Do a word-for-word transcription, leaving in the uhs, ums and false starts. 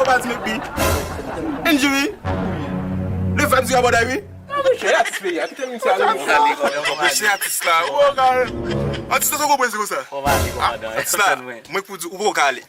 Baz, maybe. Injury. Le vibe du Rabòday, wi. Mesye, atis peyi a, kite misye ale. Mesye, atis la. Ou ka. Atis la, sa konprann se konsa. Atis la, mwen pou di, ou poko ka ale.